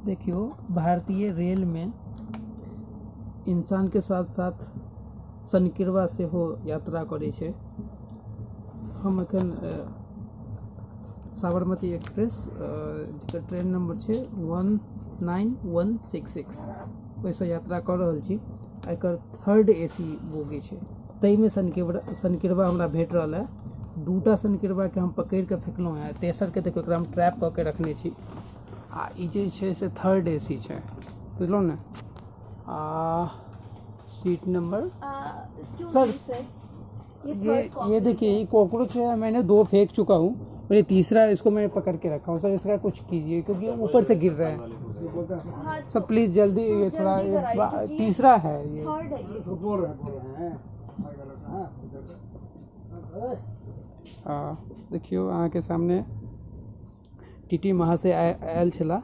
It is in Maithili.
देखियौ, भारतीय रेल में इंसान के साथ साथ शनिकिरवा सेहो यात्रा करै छै। हम एखन साबरमती एक्सप्रेस, जेकर ट्रेन नंबर छै 19166, ओहिसँ यात्रा कऽ रहल छी। एकर थर्ड एसी बोगी छै, ताहिमे शनिकिरवा हमरा भेट रहल है। दूटा शनिकिरवाके हम पकड़ि कऽ फेकलहुँ हेँ, तेसरके देखियौ, एकरा हम ट्रैप कऽ के रखने छी। आ ई जे छै से थर्ड एसी छै, बुझलहुँ ने? आ सीट नंबर एक्सक्यूज सर, मी सर, ये ये थर्ड ये कॉकरोच देखिए, है। ये कॉकरोच है। मैंने दो फेंक चुका हूँ और ये तीसरा, इसको मैं पकड़ के रखा हूँ। सर, इसका कुछ कीजिए क्योंकि ऊपर से गिर रहे हैं। हाँ, सर, तो प्लीज जल्दी, तो ये थोड़ा जल्दी ये कराइए क्योंकि ये तीसरा है ये। थर्ड है ये। इसको बोल रहे हैं, बोल रहे हैं। हाँ। आ देखियौ, अहाँके सामने टीटी महाशय आयल छलाह।